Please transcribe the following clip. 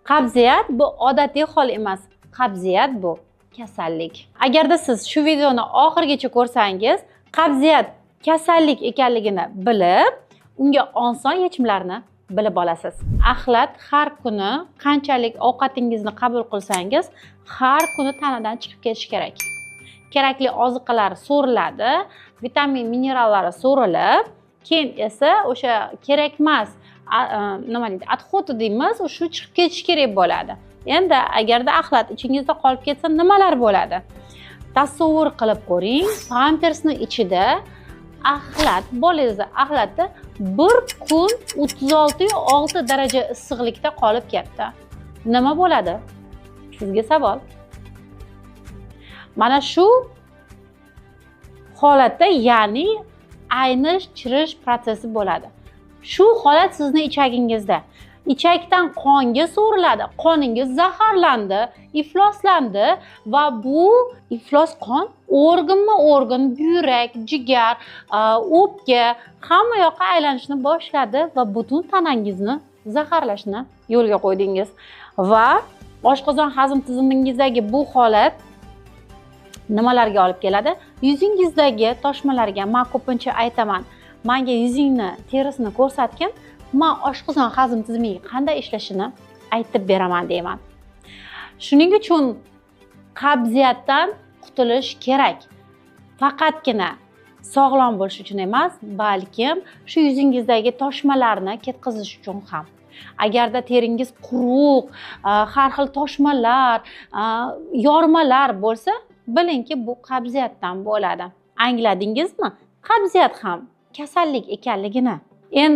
Qabziyat bu odatiy hol emas. Qabziyat bu kasallik. Agarda siz shu videoni oxirigacha ko'rsangiz, qabziyat kasallik ekanligini bilib, unga oson yechimlarni bilib olasiz. Axlat har kuni qanchalik ovqatingizni qabul qilsangiz, har kuni tanadan chiqib ketishi kerak. Kerakli oziqalar so'riladi, vitamin, minerallari so'rilib, keyin esa o'sha kerakmas, nima deydi, отход deymiz, shu chiqib ketishi kerak bo'ladi. Endi agarda axlat ichingizda qolib ketsa nimalar bo'ladi? Tasavvur qilib ko'ring, pampersni ichida axlat, bolangizni axlati bir kun 36,6 daraja issiqlikda qolib ketdi. Nima bo'ladi? Sizga savol. Mana shu holatda, ya'ni aynish, chirish protsessi bo'ladi. Shu holat sizni ichagingizda. Ichakdan qonga so'riladi, qoningiz zaharlandi, ifloslandi va bu iflos qon organma-organ, buyrak, jigar, o'pka, hamma yoqqa aylanishni boshladi va butun tanangizni zaharlashni yo'lga qo'ydingiz. Va oshqozon hazm tizimingizdagi bu holat nimalarga olib keladi? Yuzingizdagi toshmalarga men ko'pincha aytaman, menga yuzingni terisini ko'rsatgin, men oshqozon hazm tizimining qanday ishlashini aytib beraman deyman. Shuning uchun qabziyatdan qutulish kerak. Faqatgina sog'lom bo'lish uchun emas, balkim shu yuzingizdagi toshmalarni ketkazish uchun ham. Agarda teringiz quruq, har xil toshmalar, yormalar bo'lsa, bilingki bu qabziyatdan bo'ladi. Angladingizmi? Qabziyat ham kasallik ekanligini.